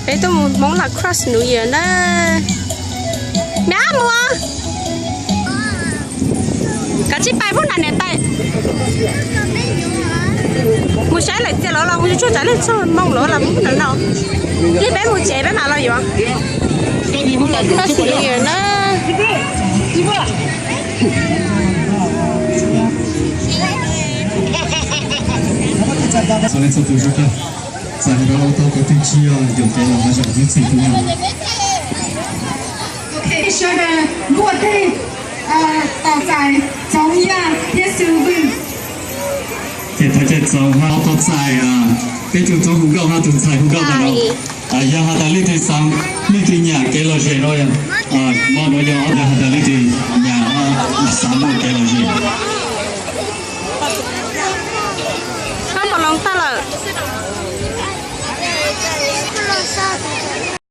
Peb tuaj mus Hmoob La Crosse New Year na. Mab mus, koj tsis pais pub na niam tais. Mus saib lawm txias los los mus tsuag tsav leej txog moo los los mus no no. Li peb mus tsev peb mam los yuav. Hmoob La Crosse New Year na. Txhua leej txhua tus zog kawg, txais hauv rau ua tau kwv tij tsis yog yuam kev los hav zoov hnub txhis tus no. Sawv daws luaj teg, tos txais tsoov yaj thiab xwb vwm. Ces thov caw txoov ho tau txais peb tug tub hu nkauj hab tus ntxhais hu nkauj ntawm no. Yog has tas leej twg xav leej twg nyam kev lom zem no, no yog, yog has tas leej twg nyam xav muaj kev lom zem. Koj mus loo tag lawm.